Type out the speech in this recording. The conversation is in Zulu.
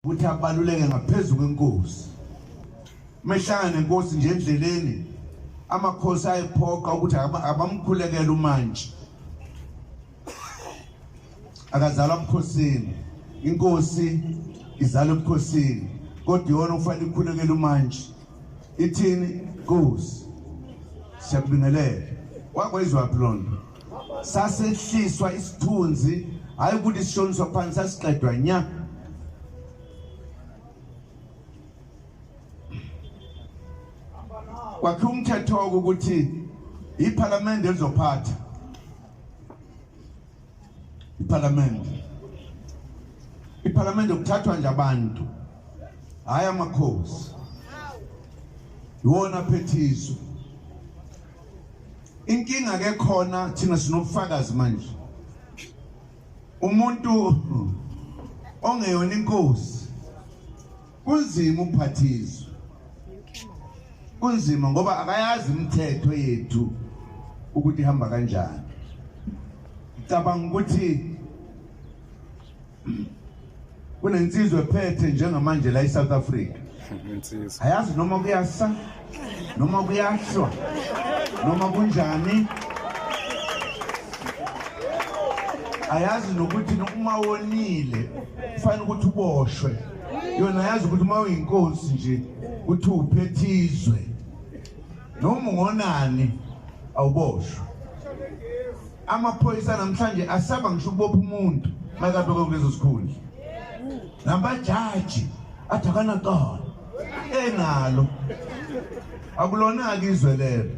Ukuthi abaluleke ngaphezu kwenkosi. Mehlangana nenkosi nje endleleni, amakhosi ayephoqa ukuthi abamkhulekele umantshi. Akazalwa bukhosini, inkosi izalwa ebukhosini, kodwa iyona okufanele ikhulekele umantshi. Ithini nkosi? Siyakubingelela. Wakwezwaphi loo nto? Sasehliswa isithunzi, hhayi ukuthi sishoniswa phansi, sasiqedwa nya. Kwakhiwa umthetho ukuthi iphalamende elizophatha iphalamende. Iphalamende kuthathwa nje abantu, hhayi amakhosi. Iwona aphethe izwe. Inkinga ke khona thina sinobufakazi manje. Umuntu ongeyona inkosi kunzima ukuphathizwa, kunzima ngoba akayazi imithetho yethu ukuthi ihamba kanjani. Ngicabanga ukuthi kunensizwa ephethe njengamanje la eSouth Africa, Insizwa. ayazi noma kuyasa noma kuyahlwa noma kunjani, ayazi nokuthi uma wonile kufanele ukuthi uboshwe. Yona ayazi ukuthi uma uyinkosi nje uthi uphethe izwe, noma ungonani awuboshwe. Amaphoyisa namhlanje asaba ngisho ukubopha umuntu makabekwe kulezo sikhundla, namajaji athi akanacala enalo. Akulona-ke izwe lelo.